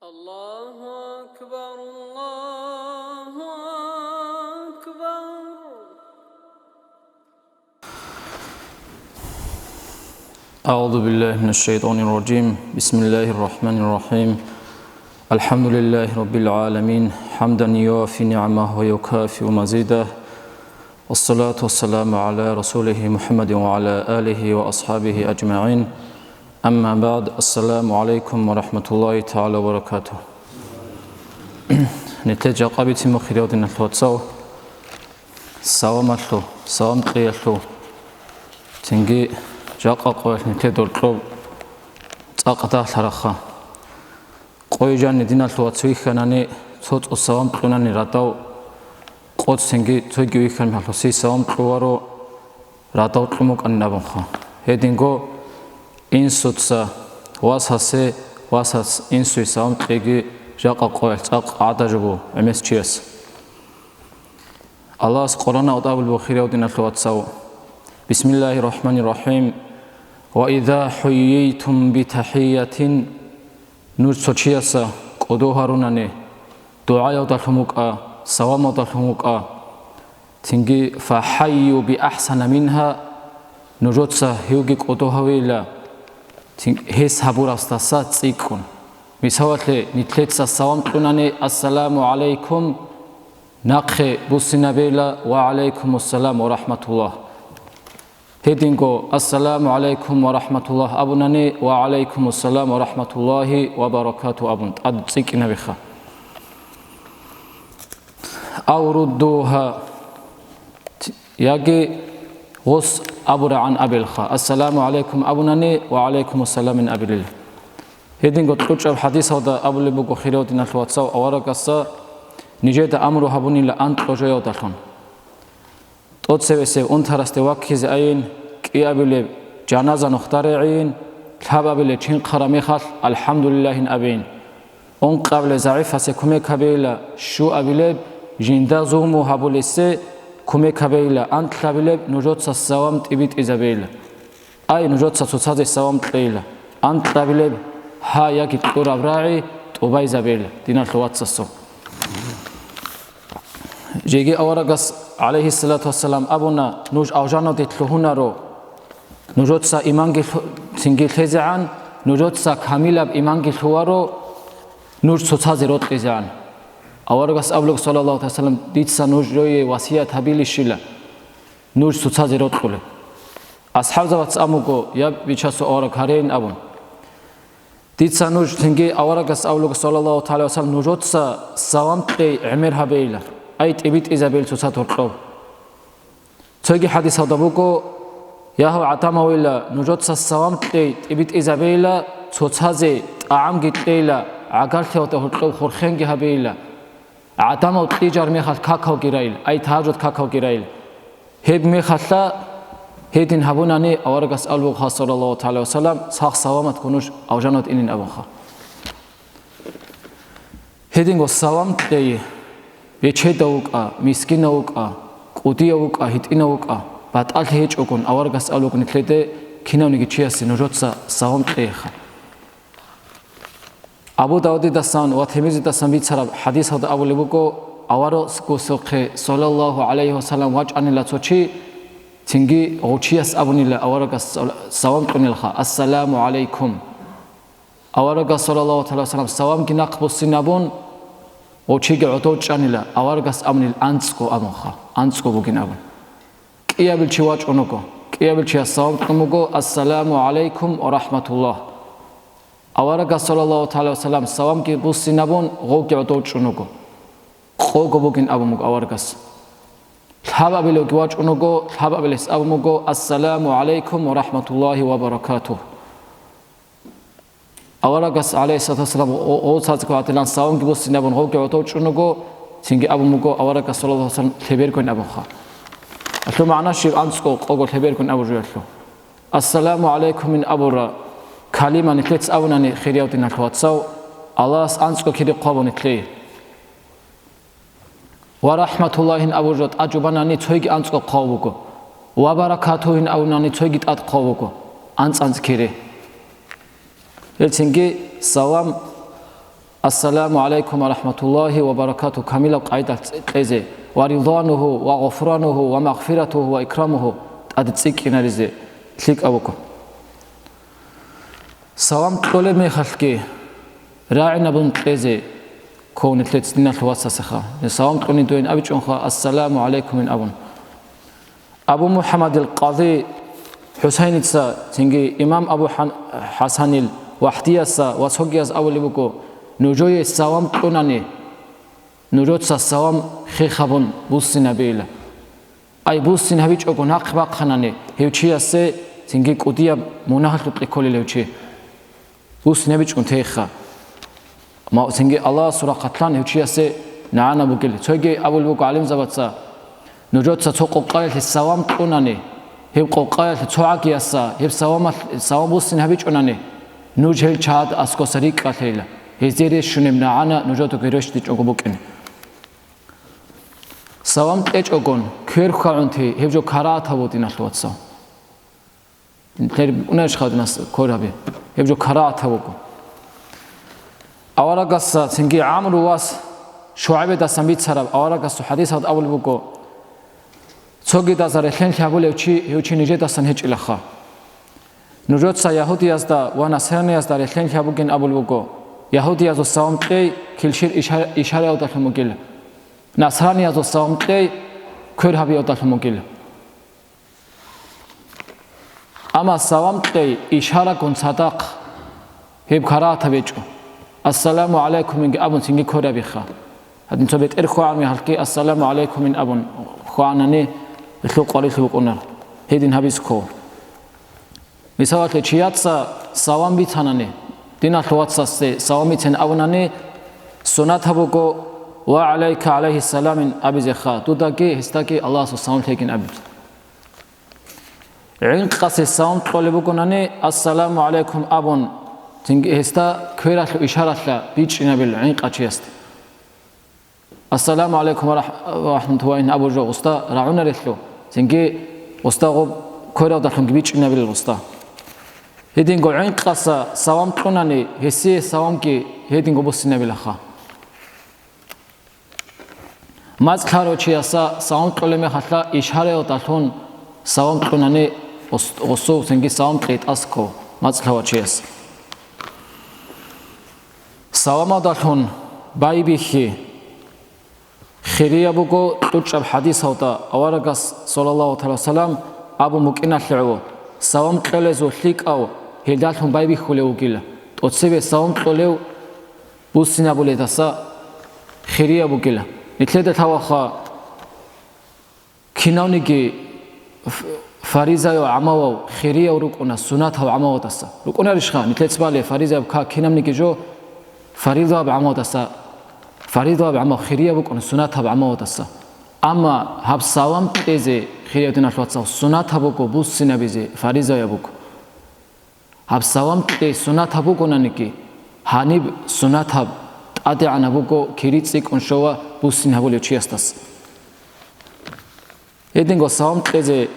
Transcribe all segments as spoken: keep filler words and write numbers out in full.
الله أكبر، الله أكبر. أعوذ بالله من الشيطان الرجيم. بسم الله الرحمن الرحيم. الحمد لله رب العالمين، حمدا يوافي نعمه ويكافئ مزيده. والصلاة والسلام على رسوله محمد وعلى آله وأصحابه أجمعين. أما بعد، السلام عليكم ورحمة الله تعالى وبركاته. Нилъер жакъа бицин, хириял диналъул вацал, саламалъул, салам кьеялъул, цинги жакъа къоялъ нилъер доркьоб цӀакъ дагьлъараха. Къой жанни диналъул вацал вихьанани, цо-цо салам кьунани радав къоцинги, цоги вихьан мехалъуси салам кьуваро, радал кьун букӀанин абунха. Гьединго инсуца васасе, васас инсуе салам кьеги жакъа къоялъ цӀакъ гӀадажубу гӀемес чияс. Аллагьас Къуръаналда абулеб, хириял диналъул вацал: بسم الله الرحمن الرحيم. وإذا حييتم بتحية. Нуж цо чияса кӀодо гьарунани, дугӀаялдалъун вукӀа, саламалдалъун вукӀа, цинги فحيوا بأحسن منها, нужеца гьевги кӀодо гьавейила, цин-, гьес гьабурасдаса цӀикӀкӀун. Мисалалъе, нилъеца салам кьунани: «Ассаламу гӀалайкум», нахъе буссинабейила: «Ва гӀалайкумуссалам ва рахӀматуллагь». Гьединго: «Ассаламу гӀалайкум ва рахӀматуллагь» абунани: «Ва гӀалайкумуссалам ва рахӀматуллагьи ва баракатугь» абун тӀад цӀикӀкӀинабиха. Ав руддугьа, яги гъос абурагӀан абилха, «Ассаламу гӀалайкум» абунани, «Ва гӀалайкумуссаламин» абилел. Гьединго кьучӀаб хӀадисалда абулеб буго, хириял диналъул вацал, аварагасда нижеда амру гьабунила анкьго жоялдалъун. ТӀоцебесеб унтарасде ваккизе айин, кӀиабилеб жаназа нухда регӀийин, лъабабилеб чинхъараб мехалъ «АлхӀамдулиллагьин» абейин. Ункъабилеб загӀипасе кумек гьабейила, щуабилеб жинда зулму гьабулесе кумек гьабейила, анлъабилеб нужеца салам тӀибитӀизабейила. Ай, нужеца цоцазе салам кьейила, анкьабилеб гьа яги кьураб рагӀи тӀубайзабейила, диналъул вацасул. Жеги аварагас, гӀалайгьиссалату вассалам, абуна: «Нуж алжаналде лъугьунаро, нужеца иманги лъу-, цинги лъезегӀан, нужеца камилаб иманги лъугьаро, нуж цоцазе рокьизегӀан». Аварагас абулеб, саллаллагьу гӀалайгьи вассалам: «Дица нуж жое васият гьабилищила, нуж цоцазе рокьулеб?» АсхӀабзабац абун буго: «Я, Бичасул авараг, гьарейин», абун. Дица нуж цинги аварагас абулеб, саллаллагьу тагӀала гӀалайгьи вассалам, нужеца салам кьей гӀемер гьабейила, ай, тӀибитӀизабейила цоцазда гьоркьоб. Цоги хӀадисалда буго: «Я, гьав гӀадамавила, нужеца салам кьей тӀибитӀизабейила, цоцазе тӀагӀамги кьейила, гӀагарлъиялда гьоркьоб хурхенги гьабейила, гӀадамал кьижар мехалъ какалги райил, ай, тагьажуд какалги райил». Гьеб мехалъа гьедин гьабунани, аварагас абулеб буго, саллаллагьу тагӀала гӀалайгьи вассалам, сах-саламатго нуж алжаналде инин абунха. Гьединго салам кьей, бечедав вукӀа, мискинав вукӀа, кӀудияв вукӀа, гьитӀинав вукӀа, батӀалъи гьечӀогун, аварагас абулеб буго нилъеде, кинавниги чиясе нужеца салам кьейха. Абу Давудидасан ва Тирмизидасан бицараб хӀадисалда абулеб буго, аварагасухъе, саллаллагьу гӀалайгьи вассалам, вачӀанила цо чи, цинги гъов чияс абунила аварагас салам кьунилха: «Ассаламу гӀалайкум». Аварагас, саллаллагьу тагӀала гӀалайгьи вассалам, саламги нахъ буссинабун, гъов чиги гӀодов чӀанила, аварагас абунила анцӀго абунха, анцӀго бугин абун. КӀиабил чи вачӀун вуго, кӀиабил чияс салам кьун буго: «Ассаламу гӀалайкум ва рахӀматуллагь». Аварагас, саллаллагьу тагӀала гӀалайгьи вассалам, саламги буссинабун, гъовги гӀодов чӀун вуго. Къого бугин абун буго аварагас. Лъабабилевги вачӀун вуго, лъабабилес абун буго: «Ассаламу гӀалайкум ва рахӀматуллагьи ва баракатугь». Аварагас, гӀалайгьиссалату вассалам, гъо-, гъов цацӀго гьатилан саламги буссинабун, гъовги гӀодов чӀун вуго, цинги абун буго аварагас, саллаллагьу гӀалайгьи вассалам, лъебергойин абунха. Алъул магӀна щиб, анцӀго къого лъебергойин абу жуялъул. «Ассаламу гӀалайкумин» абура калима нилъеца абунани, хириял диналъул вацал, Аллагьас анцӀго кири хъвабу нилъее. «Ва рахӀматуллагьин» абу жо тӀад жубанани, цойги анцӀго хъваб буго. «Ва баракатугьин» абунани, цойги тӀад хъваб буго. АнцӀ-анцӀ кири. Гьелцинги салам Ассаламу гӀалайкум ва рахӀматуллагьи ва баракатугьу камилаб къайдалъ кьезе ва ридванугьу ва гъуфранугьу ва магъфиратугьу ва икрамугьу тӀаде цӀикӀкӀинаризе лъикӀаб буго. Салам кьолеб мехалъги рагӀинабун кьезе ккола нилъеца диналъул вацасеха. Салам кьуни дугӀин абичӀунха, «Ассаламу гӀалайкумин» абун. Абу МухӀаммадил къази ХӀусайница, цинги имам Абу Хьан-, ХӀасанил Вахдияса ва цогияз абулеб буго: «Нужее салам кьунани, нужеца салам хехабун буссинабейила. Ай, буссин гьабичӀого нахъ бахъанани, гьев чиясе цинги кӀудияб мунагьалъукье кколел гьев чи. Буссин гьабичӀун тейха. Ма-, цинги Аллагьасул рахъалъан гьев чиясе нагӀана бугел». Цоги абулеб буго гӀалимзабаца: «Нужеца цо къокъаялъе салам кьунани, гьеб къокъаялъе цо гӀагияса гьеб саламалъ-, салам буссин гьабичӀунани, нуж гьел чагӀад аскоса рикӀкӀалъейила, гьезде рещунеб нагӀана нужедаги рещтӀичӀого букӀин». Салам кьечӀогон квер хьвагӀунти гьеб жо карагьатаб буго, диналъул вацал. Нилъер букӀунарищха гьадинас квер гьаби? Гьеб жо карагьатаб буго. Аварагасда цинги ГӀамру вас ШугӀайбидасан бицараб аварагасул хӀадисалда абулеб буго: «Цогидазда релълъен лъабулев чи, гьев чи нижедасан гьечӀилаха. Нужеца ягьудиязда ва насраниязда релълъен лъабугин абулеб буго, ягьудиязул салам кьей килщир ишар-, ишараялдалъун бугила, насраниязул салам кьей квер гьабиялдалъун бугила». Амма салам кьей ишарагун цадахъ гьеб карагьатаб гьечӀо. «Ассаламу гӀалайкуминги» абун цинги квер гьабиха. Гьадин цо бетӀер хьвагӀун мехалъги «Ассаламу гӀалайкумин» абун хьвагӀанани, гьелъул къварилъи букӀунар. Гьедин гьабизе ккола. Мисалалъе, чияца салам бицанани, диналъул вацасде салам бицин абунани, сунатаб буго: «Ва гӀалайка гӀалайгьиссаламин» абизеха, дудаги гьесдаги Аллагьасул салам лъейгин абизе. ГӀинкъасе салам кьолеб бугонани, «Ассаламу гӀалайкум» абун, цинги гьесда квералъул ишаралъа бичӀчӀинабила гӀинкъачиясде. «Ассаламу гӀалайкум ва рахӀ-, ва рахӀматуллагьи» абуржо гъусда рагӀунарелъул, цинги гъусда гъоб квералдалъунги бичӀчӀинабила гъусда. Гьединго гӀинкъаса салам кьунани, гьесие саламги гьединго буссинабилаха. МацӀ лъарав чияса салам кьолеб мехалъа ишараялдалъун салам кьунани, гъус-, гъусул цинги салам кьей тӀаса ккола мацӀ лъарав чияс. Саламалдалъун байбихьи хирияб буго. КьучӀаб хӀадисалда аварагас, саллаллагьу тагӀала вассалам, абун букӀиналъе гӀоло: «Салам кьолезул лъикӀав гьелдалъун байбихьулев вугила, тӀоцебе салам кьолев буссинабуледаса хирияб бугила». Нилъеда лъаваха, кинавниги ф-, фаризаяв гӀамавав хирияв рукӀуна сунатав гӀамавадаса. РукӀунарищха, нилъеца бале, фаризаяб ка-, кинавниги жо фаризаяб гӀамавадаса, фаризаяб гӀамав хирияв букӀуна сунатаб гӀамавадаса. Амма гьаб салам кьезе, хирияв диналъул вацал, сунатаб буго, буссинабизе фаризаяб буго. Гьаб салам кьей сунатаб бугонаниги, гьаниб сунатаб тӀадегӀанаб буго кири цӀикӀкӀун щола буссин гьабулев чиясдаса. Гьединго салам кьезе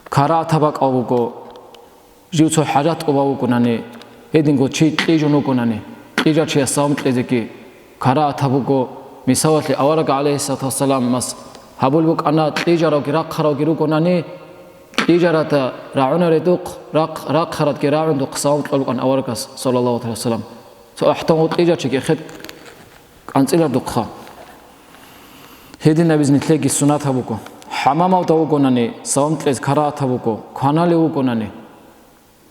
карагьатаб бакӀал буго, жив цо хӀажат тӀубав вугонани, гьединго чи кьижун вугонани, кьижав чияс салам кьезеги карагьатаб буго. Мисалалъе, авараг, гӀалайгьиссалату вассаламас, гьабулеб букӀана, кьижаравги рахъаравги ругонани, кьижарада рагӀунаредухъ, рахъ-, рахъарадги рагӀундухъ салам кьолеб букӀана аварагас, саллаллагьу тагӀала вассалам. Цо ахӀдангъу кьижачиги хет кӀанцӀилардухъа. Гьединабиз нилъеги сунатаб буго. ХӀамамалда вугонани, салам кьез карагьатаб буго, кваналев вугонани.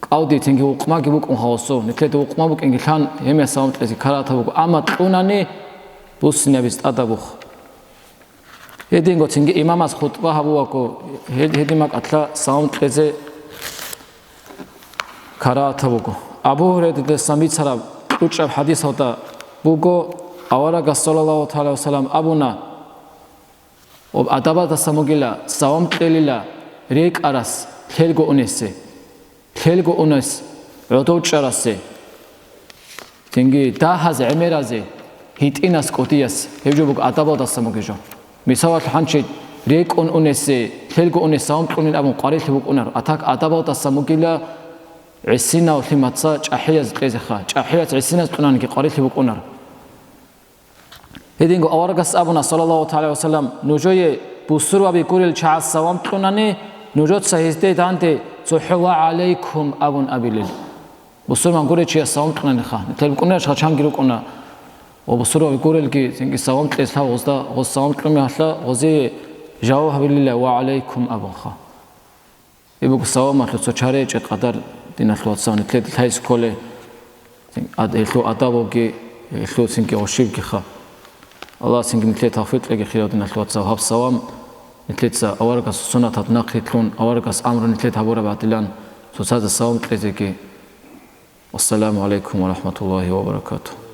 КӀалдицинги вукъмаги букӀун халасо, нилъеда вукъма букӀинги лъан, гьемияс салам кьезе карагьатаб буго, амма кьунани буссинабиз тӀадаб бух. Гьединго цинги имамас хутӀба гьабуаго, гьед-, гьедин бакӀалъа салам кьезе карагьатаб буго. Абу Гьурайрадасан бицараб кьучӀаб хӀадисалда буго, аварагас, саллаллагьу тагӀала вассалам, абуна: «Ва адабалдасан бугила салам кьелила рекӀарас лъелго унесе, лъелго унес гӀодов чӀарасе, цинги дагьаз гӀемеразе, гьитӀинас кӀудияс». Гьеб жо буго адабалдасан бугеб жо. Мисалалъе, хӀанчи рекӀун унесе, лъелго унес салам кьунин абун къварилъи букӀунаро. А так адабалдасан бугила гӀисинав лъимаца чӀахӀияз кьезеха, чӀахӀияц гӀисиназ кьунаниги къварилъи букӀунар. Гьединго аварагас абуна, саллаллагьу гӀалайгьи вассалам, нужее бусурбаби гурел чагӀаз салам кьунани, нужеца гьезде данде цохӀо «Ва гӀалайкум» абун абилел. Бусурман гурев чияс салам кьунаниха. Нилъер букӀунарищ гъачамги рукӀуна. Ва бусурбаби гурелги цинги салам кьезе лъав гъозда, гъоз салам кьуми гьалъа, гъозие жаваб гьабилила «Ва гӀалайкум» абунха. Гьеб буго саламалъул цо чарайчӀей къадар, диналъул вацал, нилъеда лъайзе кколей, ад-, гьелъул адабалги, гьелъул цинги гъушибгиха. Аллагьас цинги нилъее тавфикъ кьеги, хириял диналъул вацал, гьаб салам нилъеца аварагасул суннаталда нахърилълъун, аварагас амру нилъеда гьабураб гӀадилан, цоцазда салам кьезеги. Вассаламу гӀалайкум ва рахӀматуллагьи ва баракатугь.